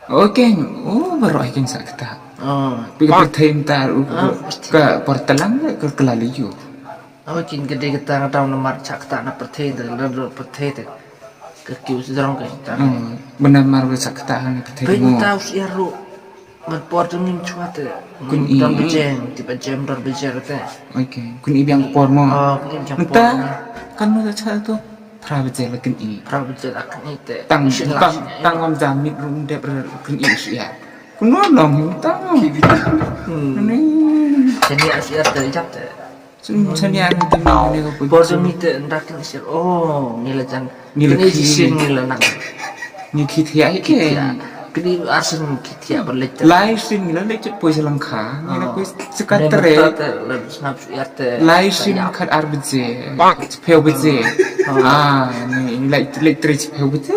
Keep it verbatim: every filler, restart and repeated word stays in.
Okay, oh, baroh ai kin sa kata. Oh. Pi ka pyrthei mynta u ka por tlang ka kala liu. Oh, kin ka dei kata nga dang namar sa kata na pyrthei te, la dro pyrthei te. Ka kiu sdrong ka ta. Hmm. Bynamar ba sa kata ha pyrthei mo. Mynta u syiar ruh. Man por jong ngim chwa te. Kun i. Dor bajeng, ti bajeng dor bajeng te. Okay. Kun i biang por mo. Oh, kun i biang por. Mynta kan mo ta cha to. Phra baje la kynti. Phra baje la kynti te. Tang tang tang ngam jam mit rum dep re kynti syiar. Kumno long tang. Ki bit. Hmm. Ni. Chania syiar te jap te. Chania ni te ni ko. Bor jong ni te ndak kynti syiar. Oh, ngi la jang. Ngi la kynti syiar ngi la nang. Ngi khit hiya hi ke. Kini arsen khit hiya ba lek. Lai sien ngi la lek poi sa lang kha. Ngi la poi sa ka tre. Lai sien khat ar baje. Chiphew baje. Ah, ni lai lek tre chiphew baje.